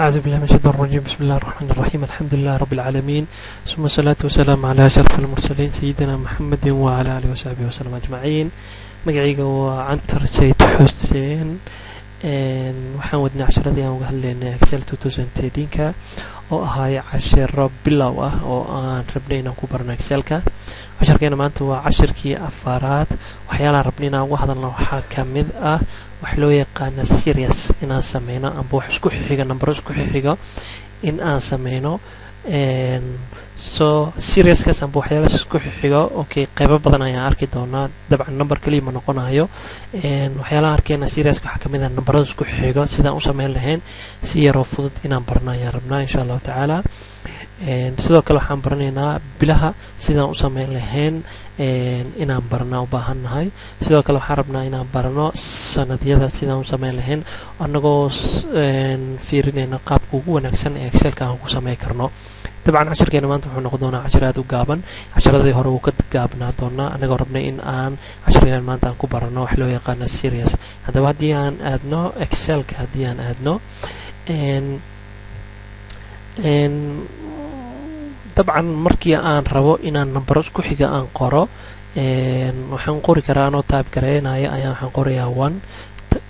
أعوذ بالله من الشيطان الرجيم. بسم الله الرحمن الرحيم. الحمد لله رب العالمين، ثم الصلاة والسلام على أشرف المرسلين سيدنا محمد وعلى آله وصحبه وسلم أجمعين. Magacayga waa Cantar Sayid Xuseen. Waxaan wadnay casharadii aan uga hadlaynay Excel 2013ka oo ahaay cashiro bilow ah oo aan rabnay inaan ku barno Excelka. Casharkeena maanta waa cashirkii afaraad. Waxyaalaha rabnay inaan uga hadalno waxaa ka mid ah wax loo yaqaana series inaan sameyno, amba wax isku xixiga, nambaro isku xixigo in aan sameyno. So serieskaas amba waxyaalahaas isku xixigo, okay, qeybo badan ayaan arki doonaa. Dabcan number kaliya ma noqonayo. Waxyaalaha arkeyna serieska waxaa kamid ah nambarada isku xixigo sidaan u sameyn lahayn si yaroo fudud inaan barno ayaan rabnaa, insha Allahu tacaala. Sidoo kale waxaan baranaynaa bilaha sidaan u sameyn lahayn inaan barna u baahannahay. Sidoo kale waxaan rabnaa inaan barno sanadyada sidaan u sameyn lahayn, annagoo fiirinayna qaabka ugu wanaagsan ee Excelka aan ku sameyn karno. Dabcan cashirkeena maanta wuxuu noqon doonaa cashir aada u gaaban, casharadii hore wuu ka gaabnaa doonaa, annagoo rabnay in aan cashirkeen maanta aan ku barano wax loo yaqaano series. Haddaba haddii aan aadno Excelka, haddii aan aadno, dabcan markii aan rabo inaan nambaro isku xiga aan qoro, waxaan qori karaa anoo type gareynaya ayaa waxaan qorayaa one,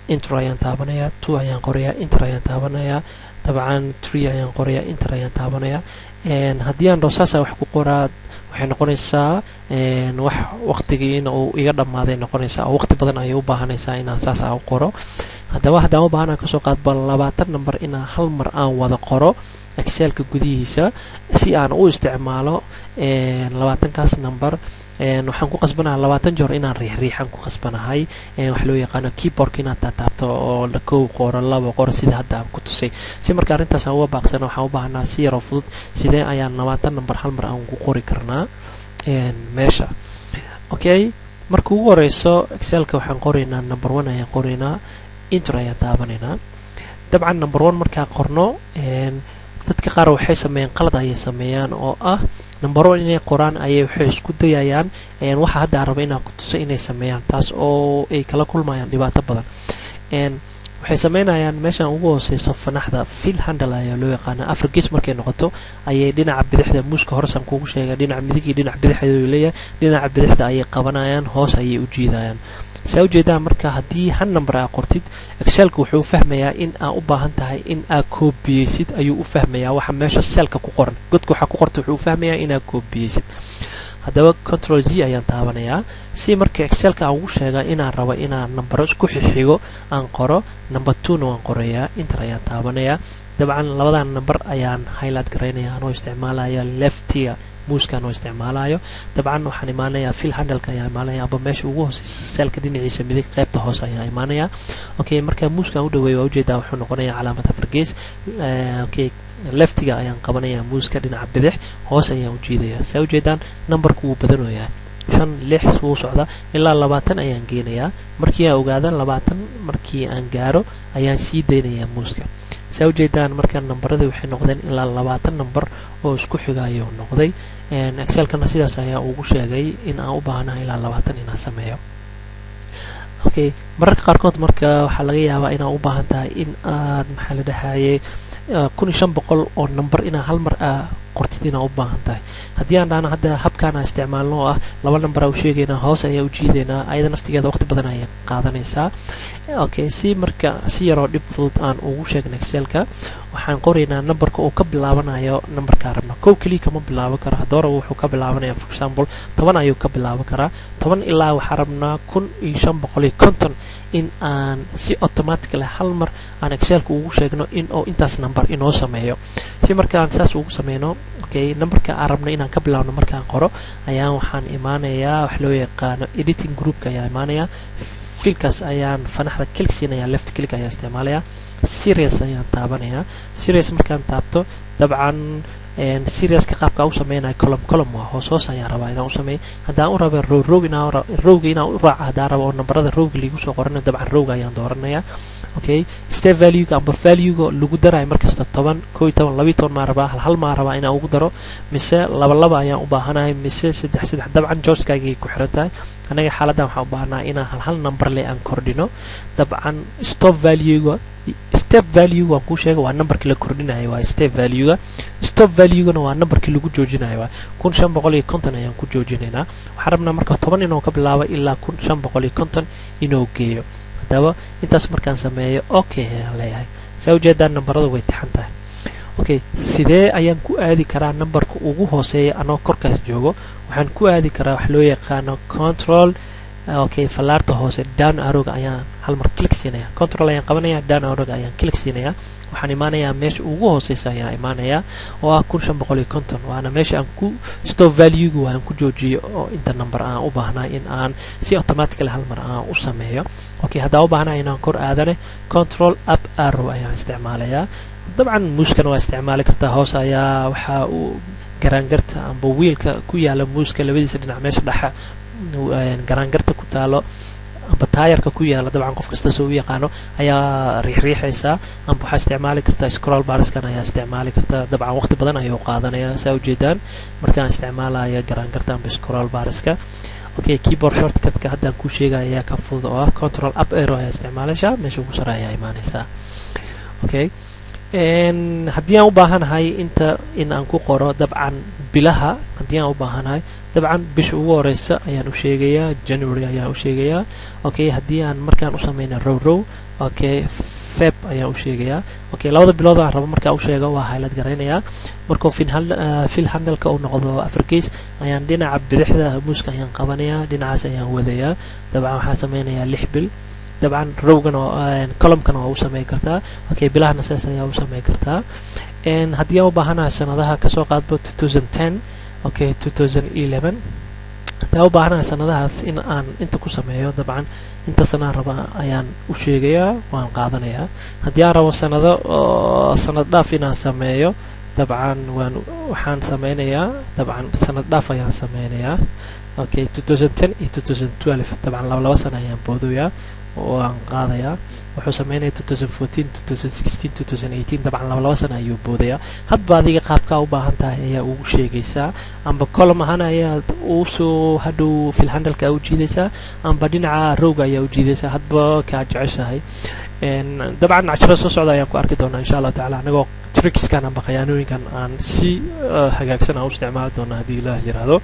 enter ayaan taabanayaa, two ayaan qorayaa, enter ayaan taabanayaa, dabcan three ayaan qorayaa, enter ayaan taabanayaa. Haddii aan dhaho saasa wax ku qoraa, waxay noqonaysaa wax waqtigii in uu iga dhammaaday noqonaysaa, oo waqti badan ayay u baahanaysaa inaan saas aan u qoro. Haddaba haddaan u baahana kasoo qaadba 20 number inaan hal mar aan wada qoro Excelka gudihiisa si aan u isticmaalo 20kaas number, waxaan ku qasbanahay 20 jeer inaan riixriixan ku qasbanahay, wax loo yaqaano keyboardka inaad taataabto oo kow qoro, labo qoro, sida hadda aan ku tusay. Si marka arrintaas aan uga baaqsano, waxaan u baahanaa si yaroo fudud sidee ayaan 20 number hal mar aan ku qori karnaa meesha. Okay, marka ugu horeyso Excelka waxaan qoraynaa number one ayaan qoraynaa, enter ayaan taabanaynaa. Dabcan number one markaa qorno, dadka qaar waxay sameeyaan qalad ayay sameeyaan oo ah number one inay qoraan ayay waxay isku dayayaan waxa hadda aan raba inaan ku tuso inay sameeyaan, taas oo ay kala kulmayaan dhibaato badan. Waxay sameynayaan meeshan ugu hooseyso fanaxda fill handle ayaa loo yaqaana. Afar gees markay noqoto ayay dhinaca bidixda muuska horesaan kugu sheegay, dhinaca midig iyo dhinaca bidix ayuu leeyahay, dhinaca bidixda ayay qabanayaan, hoos ayay u jiidayaan. Saa ujeedaan, marka haddii hal number aa qortid, Excelka wuxuu u fahmayaa in aa u baahan tahay in aa koobiyeysid ayuu u fahmayaa. Waxa meesha cellka ku qoran, godka waxaa ku qorta, wuxuu u fahmayaa inaa koobiyeysid. Haddaba Control Z ayaan taabanayaa si marka Excelka aan ugu sheega inaan rabo inaan nambaro isku xixigo aan qoro. Number two-na waan qorayaa, enter ayaan taabanayaa. Dabcan labadan number ayaan highlight garaynaya anoo isticmaalaya leftiga muuska anoo isticmaalayo. Dabcan waxaan imaanayaa fill handleka ayaa imaanaya, amba meesha ugu hooseysa cellka dhinaciisa midig qaybta hoose ayaa imaanaya. Okay, marka muuska aan u dhaweeyo, waa ujeedaa, wuxuu noqonayaa calaamad afar gees. Okay, leftiga ayaan qabanayaa muuska dhinaca bidix, hoos ayaan u jiidayaa. Saa ujeedaan, numberku wuu badanoyaa, shan, lix wuu socdaa, ilaa 20 ayaan geenayaa. Markii aan ogaada 20 markii aan gaaro ayaan sii daynayaa muuska. Saa ujeedaan, marka nambaradii waxay noqdeen ilaa 20 number oo isku xiga ayuu noqday. Excelkana sidaas ayaa ugu sheegay in aan u baahanahay ilaa 20 inaan sameeyo. Okay, mararka qaarkood marka waxaa laga yaabaa inaa u baahan tahay in aad, maxaa la dhahayay, 1500 oo number inaa hal mar aa qortid inaa u baahan tahay. Haddii aan dhahno hadda habkaan aan isticmaalno oo ah laba number aa u sheegaynaa, hoos ayaa u jiidaynaa, ayada naftigeeda waqti badan ayay qaadanaysaa. Okay, si marka si yaroo dhib fudud aan ugu sheegna Excelka, waxaan qoraynaa numberka uu ka bilaabanayo numberkaa rabno. Kow keliya kama bilaaban karo. Haddoo rabo wuxuu ka bilaabanaya, for example, 10 ayuu ka bilaaban karaa. 10 ilaa waxaa rabnaa 1550 in aan si automatically hal mar aan Excelka ugu sheegno in uu intaas number inoo sameeyo. Si markaan saas ugu sameyno, okay, numberka aan rabno inaan ka bilaabno markaan qoro ayaan waxaan imaanayaa wax loo yaqaano editing groupka ayaa imaanaya. Fillkaas ayaan fanaxda click siinaya, left click ayaan isticmaalaya, series ayaan taabanayaa. Series markaan taabto, dabcan serieska qaabka u sameynaya column column waa hoos hoos ayaan rabaa inaan u sameeyo. Haddaan u raba row row, inaan rowga inaan u raaco haddaan rabo oo nambarada rowga liigu soo qoranayo, dabcan rowga ayaan dooranayaa. Okay, step valuega amba valuega lagu darayo markasta, 10, 11, 12 maa rabaa, hal hal maa rabaa inaan ugu daro, mise laba laba ayaan u baahanahay, mise saddex saddex? Dabcan choicekaagay ku xiran tahay. Anaga xaaladdan waxaan u baahnaa inaan hal hal number le aan kordhino. Dabcan stop valuega step Step value waan kuu sheegay, waa numberkii la kordhinayo, waa step value-ga. Stop value-gana waa numberkii lagu joojinayo, waa 1550 ayaan ku joojinaynaa. Waxaan rabnaa marka 10 inuu ka bilaabo ilaa 1550 inuu geeyo. Haddaba intaas markaan sameeyo, okay ayaan leeyahay. Saa ujeedaan, nambarada way tixan tahay. Okay, sidee ayaan ku aadi karaa numberka ugu hooseeya anoo korkaas joogo? Waxaan ku aadi karaa wax loo yaqaano control, okay, fallaarta hoose, down arrowga ayaan hal mar click siinaya. Control ayaan qabanaya, down arrowga ayaan click siinaya. Waxaan imaanayaa meesha ugu hooseysa ayaan imaanayaa, oo ah 1550, waana meesha aan ku stop value-gu aan ku joojiyo, oo inta number aan u baahnaa in aan si automatically hal mar aan u sameeyo. Okay, haddaan u baahnaa inaan kor aadane, control up arrow ayaan isticmaalayaa. Dabcan mouse-kana waa isticmaali kartaa. Hoos ayaa waxaa uu garaangarta amba wiilka ku yaala mouse-ka labadiisa dhinac, meesha dhexa garaangarta ku taalo amba taayarka ku yaala, dabcan qof kasta soo u yaqaano, ayaa riixriixaysaa, amba waxaa isticmaali kartaa scroll barskan ayaa isticmaali kartaa. Dabcan waqti badan ayuu qaadanaya, saa ujeedaan, markaan isticmaalaya garaangarta amba scroll barska. Okay, keyboard shortcutka haddaan kuu sheegaya ayaa ka fudud, oo ah control up arrow ayaa isticmaalaysaa, meesha ugu sare ayaa imaanaysaa. Okay, haddii aan u baahanahay inta in aan ku qoro, dabcan bilaha haddii aan u baahanahay, dabcan bisha ugu horeysa ayaan u sheegayaa, January ayaan u sheegayaa. Okay, haddii aan markaan u sameyna row row, okay, Feb ayaan u sheegayaa. Okay, labada bilood aan rabo markaan u sheego, waa highlight garaynayaa. Markuu fill handleka uu noqdo afar gees, ayaan dhinaca bidixda mouse-ka ayaan qabanayaa, dhinacaas ayaan wadayaa. Dabcan waxaan sameynayaa 6 bil. Dabcan rowgan oo columkana waa u sameyn kartaa. Okay, bilahana saas ayaa u sameyn kartaa. Haddii aan u baahanahay sanadaha, kasoo qaadbo 2010, okay, 2011, haddii aan u baahanahay sanadahaas in aan inta ku sameeyo, dabcan inta sanaan raba ayaan u sheegayaa, waan qaadanayaa. Haddii aan rabo sanado oo sanad dhaaf inaan sameeyo, dabcan waan waxaan sameynayaa, dabcan sanad dhaaf ayaan sameynayaa. Okay, 2010 iyo 2012, dabcan laba laba sana ayaan boodoyaa, waan qaadayaa. Wuxuu sameynaya 2014, 2016, 2018, dabcan laba laba sana ayuu boodayaa. Hadba adiga qaabkaa u baahan tahay ayaa ugu sheegaysaa, amba column ahaan ayaa usoo hadhow fill handleka u jiidaysaa, amba dhinaca rowga ayaa u jiidaysaa, hadba kaa jeceshahay. Dabcan cashiro soo socda ayaan ku arki doonaa, insha Allahu tacala, anagoo trickskan amba khayaanooyinkan aan si hagaagsan aan u isticmaali doona, haddii Ilaah yiraahdo.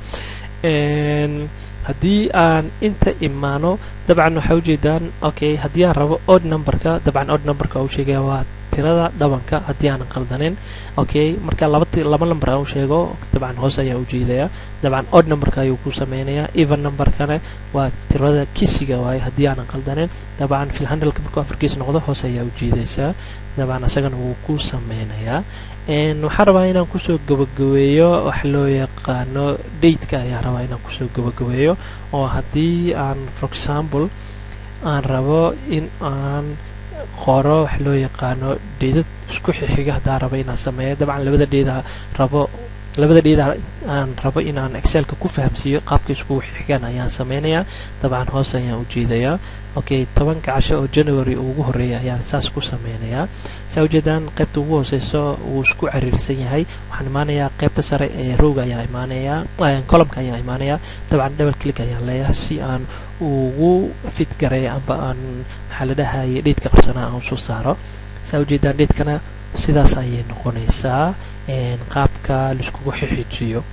Haddii aan inta imaano, dabcan waxaa ujeedaan, okay, haddii aan rabo odd numberka, dabcan odd numberka u sheegaya waa tirada dhabanka, haddii aanan qaldaneyn. Okay, marka laba number aan u sheego, dabcan hoos ayaan ujeedayaa, dabcan odd numberka ayuu ku sameynayaa. Even numberkana waa tirada kisiga waaye, haddii aanan qaldaneyn. Dabcan fill handleka markuu afarkiis noqdo, hoos ayaa ujeedaysaa, dabcan isagana wuu ku sameynayaa. Waxaan rabaa inaan kusoo gabagabeeyo wax loo yaqaano dateka ayaan rabaa inaan kusoo gabagabeeyo, oo haddii aan, for example, aan rabo in aan qoro wax loo yaqaano date-ad isku xixiga, haddaan rabo inaan sameeyo, dabcan labada date-a rabo, labada date-a aan rabo inaan Excelka ku fahamsiiyo qaabka iskugu xigaan ayaan sameynayaa. Dabcan hoos ayaan ujeedayaa. Okay, 10-ka casho oo January ugu horeeya ayaan saas ku sameynayaa. Saa ujeedaan, qaybta ugu hooseyso wuu isku cariirsan yahay. Waxaan imaanayaa qaybta sare ee rowga ayaa imaanayaa, columka ayaa imaanayaa. Dabcan double click ayaan leeyahay si aan ugu fit gareeyo, amba aan, maxaa la dhahayay, dateka qarsanaa aan usoo saaro. Saa ujeedaan, datekana sidaas ayay noqonaysaa, qaabka laiskugu xixijiyo.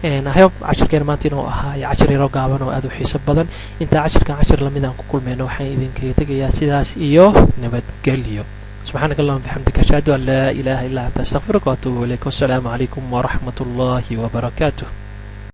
I hope cashirkeena maanta inuu ahaa cashir yaroo gaaban oo aada u xiiso badan. Intaa cashirkan cashir lamid aan ku kulmayno, waxaan idinkaga tegayaa sidaas iyo nabadgelyo. سبحانك اللهم بحمدك، أشهد أن لا إله إلا أنت، أستغفرك وأتوب إليك، والسلام عليكم ورحمة الله وبركاته.